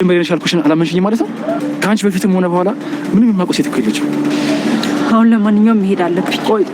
የመጀመሪያ ነሽ ያልኩሽን አላመንሽኝም ማለት ነው። ከአንቺ በፊትም ሆነ በኋላ ምንም የማውቀው ሴት እኮ የለችም። አሁን ለማንኛውም መሄድ አለብኝ። ቆይ፣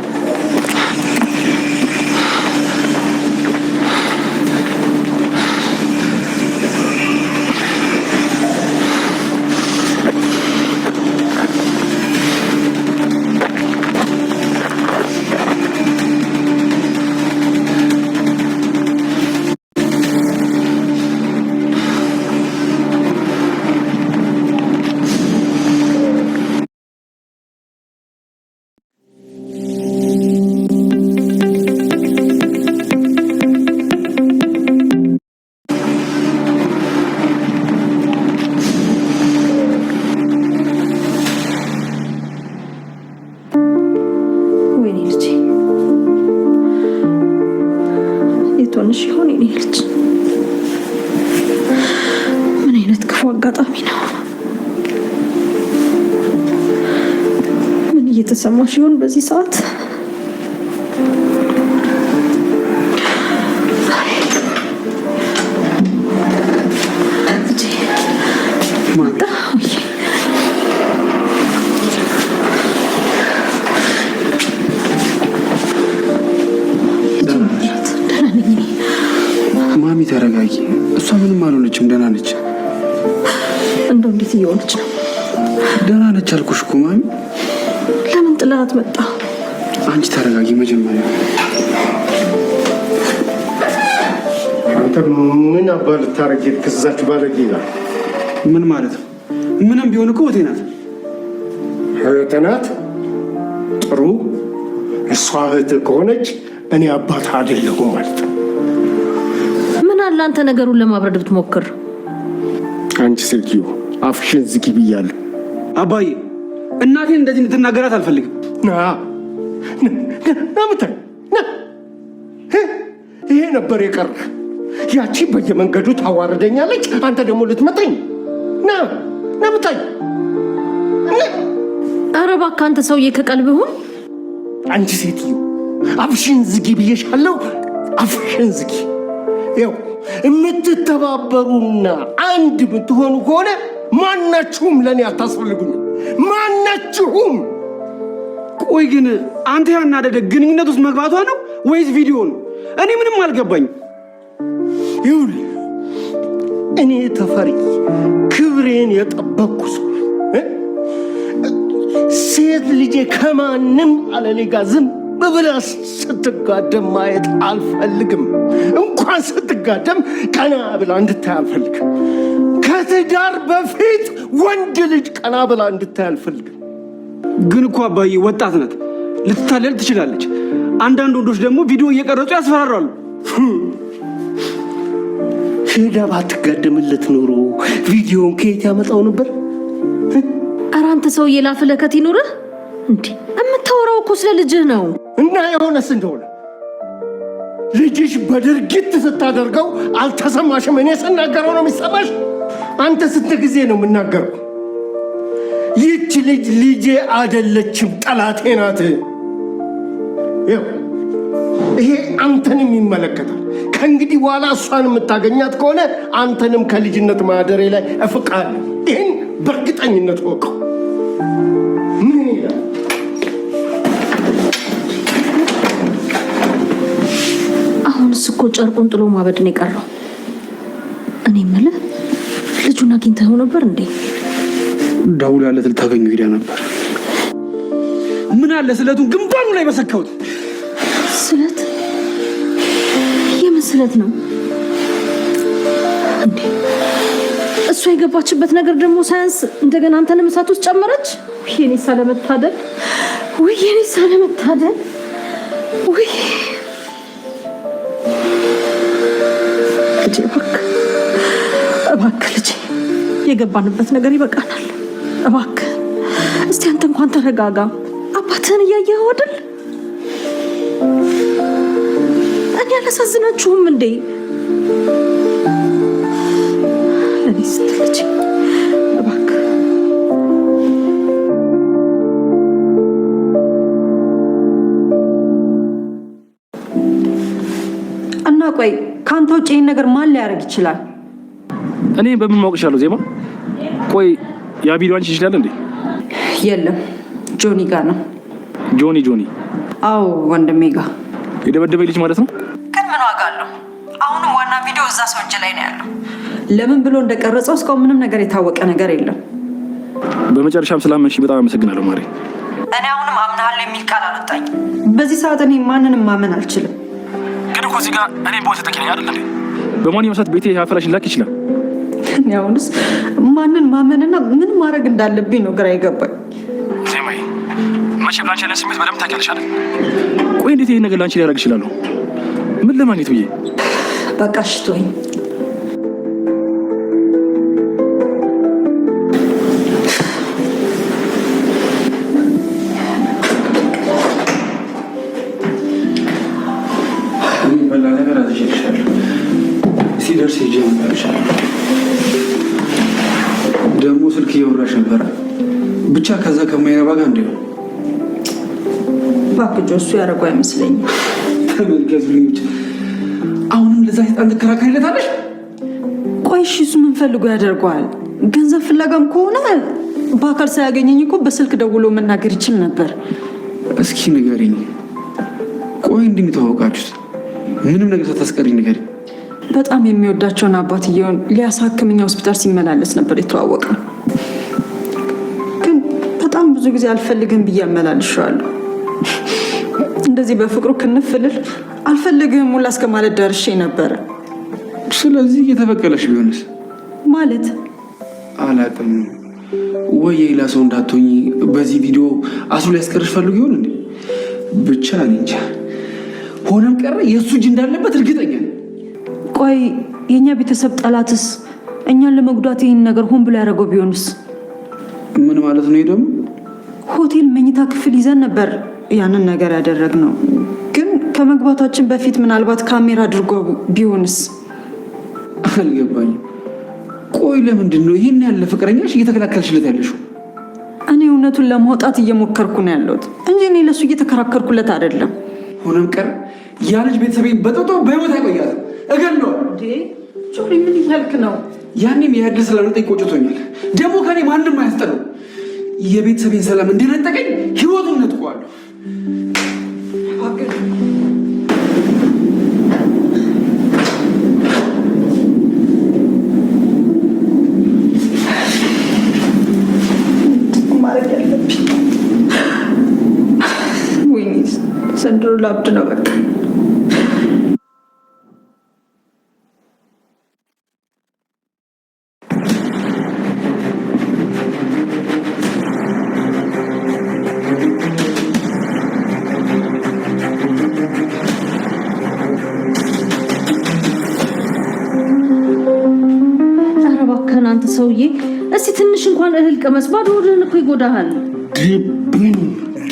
ወይኔ ልጄ፣ የት ሆነሽ ይሆን የኔ ልጅ? ምን አይነት ክፉ አጋጣሚ ነው? ምን እየተሰማሽ ይሆን በዚህ ሰዓት? ልጄ መጣ ወይ? ደህና ነኝ እኔ። ማሚ ተረጋጊ። እሷ ምንም አልሆነችም፣ ደህና ነች። እንደው እንዴት እየሆነች ነው? ደህና ነች አልኩሽ እኮ ማሚ። ለምን ጥላት መጣ? አንቺ ተረጋጊ መጀመሪያ። አንተ ምን አባ ልታረግ ሄድክ? እዛች ባለጌ ጋር? ምን ማለት ነው? ምንም ቢሆን እኮ እህቴ ናት። እህትህ ናት። ጥሩ፣ እሷ እህትህ ከሆነች እኔ አባት አይደለሁም ማለት ነው። ምን አለ አንተ ነገሩን ለማብረድ ብትሞክር። አንቺ ሴትዮ አፍሽን ዝጊ ብያለሁ። አባዬ፣ እናቴን እንደዚህ እንድትናገራት አልፈልግም። ና ና ብታይ ና። ይሄ ነበር የቀረ። ያቺ በየመንገዱ ታዋርደኛለች፣ አንተ ደግሞ ልትመጣኝ። ና ና ብታይ ና። ኧረ እባክህ አንተ ሰውዬ ከቀልብህ ሁን። አንቺ ሴትዮ አፍሽን ዝጊ ብዬሻለሁ። አፍሽን ዝጊ። ያው የምትተባበሩና አንድ የምትሆኑ ከሆነ ማናችሁም ለእኔ አታስፈልጉኝም። ማናችሁም። ቆይ ግን አንተ ያናደደ ግንኙነት ውስጥ መግባቷ ነው ወይስ ቪዲዮ ነው? እኔ ምንም አልገባኝ። ይኸውልህ፣ እኔ ተፈሪ ክብሬን የጠበቅኩ ሰው እ? ሴት ልጄ ከማንም አለሌ ጋር ዝም ብላ ስትጋደም ማየት አልፈልግም። እንኳን ስትጋደም ቀና ብላ እንድታይ አልፈልግም። ከትዳር በፊት ወንድ ልጅ ቀና ብላ እንድታይ አልፈልግም። ግን እኮ አባዬ ወጣት ናት፣ ልትታለል ትችላለች። አንዳንድ ወንዶች ደግሞ ቪዲዮ እየቀረጹ ያስፈራራሉ። ሄዳ ባትጋደምለት ኖሮ ቪዲዮን ከየት ያመጣው ነበር? ኧረ አንተ ሰውዬ ላፍህ ለከት ይኑርህ እንዴ! የምታወራው እኮ ስለ ልጅህ ነው። እና የሆነስ እንደሆነ ልጅሽ በድርጊት ስታደርገው አልተሰማሽም? እኔ ስናገረው ነው የሚሰማሽ? አንተ ስንት ጊዜ ነው የምናገረው? ይህች ልጅ ልጄ አደለችም፣ ጠላቴ ናት። ይኸው ይሄ አንተንም ይመለከታል። ከእንግዲህ በኋላ እሷን የምታገኛት ከሆነ አንተንም ከልጅነት ማደሬ ላይ እፍቃለሁ። ይህን በእርግጠኝነት ወቀው። ምን ይላል? አሁንስ እኮ ጨርቁን ጥሎ ማበድ ነው የቀረው። እኔ የምልህ ልጁን አግኝተኸው ነበር እንዴ? ደውላለት ልታገኙ ሄዳ ነበር። ምን አለ ስለቱን ግንባሩ ላይ በሰካሁት። ስለት? የምን ስለት ነው እንዴ? እሷ የገባችበት ነገር ደግሞ ሳያንስ እንደገና አንተንም እሳት ውስጥ ጨመረች። ውይ የኔ ሳለመታደል፣ ውይ የኔ ሳለመታደል፣ ውይ ልጄ፣ እባክህ እባክህ ልጄ፣ የገባንበት ነገር ይበቃናል። እባክህ እስቲ አንተ እንኳን ተረጋጋ። አባትህን እያየኸው አይደል? እኔ አላሳዝናችሁም እንዴ? ለእኔ ስትል ልጄ እባክህ። እና ቆይ፣ ከአንተ ውጭ ይህን ነገር ማን ሊያደርግ ይችላል? እኔ በምን ማወቅ እችላለሁ? ዜማ፣ ቆይ ያ ቪዲዮ አንቺ ይችላል እንዴ? የለም፣ ጆኒ ጋር ነው። ጆኒ? ጆኒ? አዎ፣ ወንድሜ ጋር። የደበደበኝ ልጅ ማለት ነው። ግን ምን ዋጋ አለው? አሁንም ዋና ቪዲዮ እዛ ሰው እጅ ላይ ነው ያለው። ለምን ብሎ እንደቀረጸው እስካሁን ምንም ነገር የታወቀ ነገር የለም። በመጨረሻም ስላመንሽ በጣም አመሰግናለሁ ማሬ። እኔ አሁንም አምናሃለሁ የሚል ቃል አልወጣኝም። በዚህ ሰዓት እኔ ማንንም ማመን አልችልም። ግን እኮ እዚህ ጋር እኔም በሆነ ተጠቂ ነኝ አይደል እንዴ? በማንኛውም ሰዓት ቤቴ አፈላሽ ላክ ይችላል። እኔ አሁንስ ማንን ማመንና ምን ማድረግ እንዳለብኝ ነው ግራ የገባኝ። ዜማዬ፣ መቼም ላንቺ ያለ ስሜት በደንብ ታውቂያለሽ አይደል? ቆይ እንዴት ይሄን ነገር ላንቺ ሊያደርግ ይችላለሁ? ምን ለማግኘት ብዬ? በቃ እሺ ተወኝ። የሚበላ ነገር አዝዤልሻለሁ። ሲደርስ ሄጄ እመጣልሻለሁ። ደግሞ ስልክ እያወራሽ ነበረ። ብቻ ከዛ ከማይረባ ጋር እንዲሁ እባክህ ጆ፣ እሱ ያደረገው አይመስለኝም። ተመልከቱልኝ ብቻ። አሁንም ለዛ ሰይጣን ትከራከሪለታለሽ? ቆይ እሺ፣ እሱ ምን ፈልጎ ያደርገዋል? ገንዘብ ፍለጋም ከሆነ በአካል ሳያገኘኝ እኮ በስልክ ደውሎ መናገር ይችል ነበር። እስኪ ንገሪኝ። ቆይ እንዲህ የተዋወቃችሁት ምንም ነገር ሳታስቀሪኝ ንገሪኝ። በጣም የሚወዳቸውን አባትየውን ሊያሳክምኛ ሆስፒታል ሲመላለስ ነበር የተዋወቅነው። ግን በጣም ብዙ ጊዜ አልፈልግም ብዬ አመላልሼዋለሁ። እንደዚህ በፍቅሩ ክንፍልል አልፈልግህም ሁላ እስከ ማለት ደርሼ ነበረ። ስለዚህ እየተበቀለሽ ቢሆንስ? ማለት አላውቅም። ወይ የሌላ ሰው እንዳትሆኚ በዚህ ቪዲዮ አስሮ ሊያስቀርሽ ፈልጎ ይሆን እንዴ? ብቻ እኔ እንጃ። ሆነም ቀረ የእሱ እጅ እንዳለበት እርግጠኛ ነኝ። ቆይ የእኛ ቤተሰብ ጠላትስ እኛን ለመጉዳት ይህን ነገር ሆን ብሎ ያደረገው ቢሆንስ? ምን ማለት ነው? ይሄ ደግሞ ሆቴል መኝታ ክፍል ይዘን ነበር ያንን ነገር ያደረግነው። ግን ከመግባታችን በፊት ምናልባት ካሜራ አድርጎ ቢሆንስ? አልገባኝም። ቆይ ለምንድን ነው ይህን ያለ ፍቅረኛሽ እየተከላከልሽለት ያለሽው? እኔ እውነቱን ለማውጣት እየሞከርኩ ነው ያለሁት እንጂ እኔ ለእሱ እየተከራከርኩለት አይደለም። ሆነም ቀረ ያ ልጅ ቤተሰቤን በጥብጦ በህይወት አይቆያትም፣ እገለዋለሁ። ጆሪ ምን እያልክ ነው? ያኔም የእድል ስላልወጣኝ ቆጭቶኛል። ደግሞ ከኔ ማንም አያስጠለው። የቤተሰቤን ሰላም እንደነጠቀኝ ህይወቱን ነጥቀዋለሁ። ማድረግ ያለብኝ ወይኔ ዘንድሮ ላብድ ነው በቃ። ኧረ እባክህን አንተ ሰውዬ እስቲ ትንሽ እንኳን እህል ቅመስ፣ ባዶ ሆድህን እኮ ይጎዳሃል። ድብን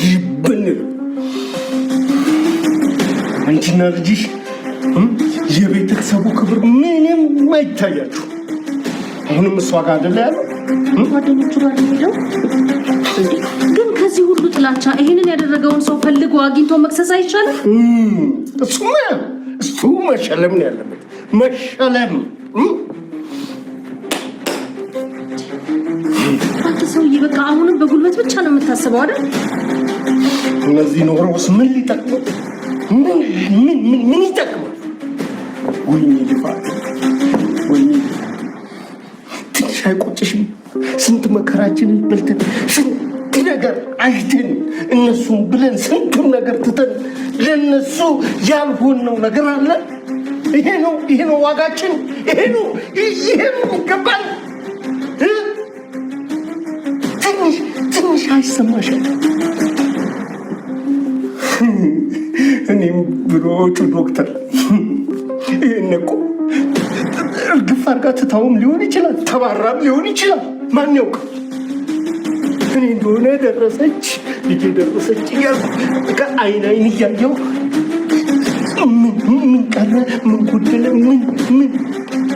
ድብን አንቺና ልጅሽ የቤተሰቡ ክብር ምንም አይታያችሁ። አሁንም እሷ ጋር አይደለ ያለው? ጓደኞቹ ጋር ሄደው እንዴ? ግን ከዚህ ሁሉ ጥላቻ ይሄንን ያደረገውን ሰው ፈልጎ አግኝቶ መክሰስ አይቻልም? እሱማ እሱ መሸለም ነው ያለበት፣ መሸለም። አንተ ሰውዬ በቃ አሁንም በጉልበት ብቻ ነው የምታስበው አይደል? እነዚህ ኖሮስ ምን ሊጠቅሙ ምን ምን ምን ምን ይጠቅማል? ወይኔ ልፋት፣ ወይኔ ልፋት። ትንሽ አይቆጭሽም? ስንት መከራችንን በልተን ስንት ነገር አይተን እነሱን ብለን ስንቱን ነገር ትተን ለነሱ ያልሆነው ነገር አለ። ይሄ ነው ይሄ ነው ዋጋችን፣ ይሄ ነው ይሄ ነው ይገባል። እ? ትንሽ ትንሽ አይሰማሽም? እኔም ብሎቹ ዶክተር ይህን እኮ እርግፍ አድርጋ ትታውም ሊሆን ይችላል፣ ተባራም ሊሆን ይችላል። ማን ያውቃል? እኔ እንደሆነ ደረሰች ልጄ ደረሰች እያልኩ ከአይን አይን እያየሁ ምን ምን ቀረ፣ ምን ጎደለ፣ ምን ምን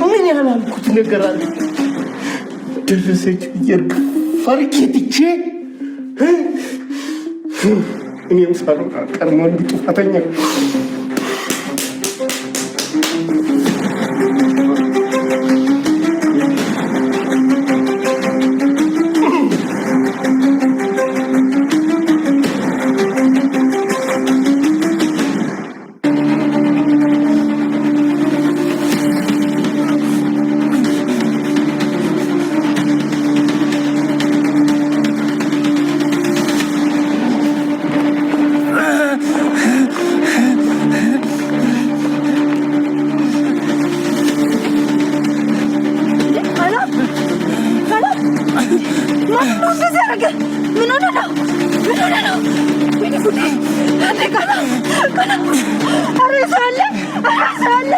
ምን ያላልኩት ነገር አለ? ደረሰች ብዬ እርግፍ አድርጌ ትቼ እኔም ሳልሆን አልቀርም አንዱ ጥፋተኛ። ማነው እንደዚህ ያደረገ? ምን ሆነ ነው? ምን ሆነ ነው? ወይኔ ጉዴ! ቀና ቀና! ኧረ ሰው አለ! ኧረ ሰው አለ!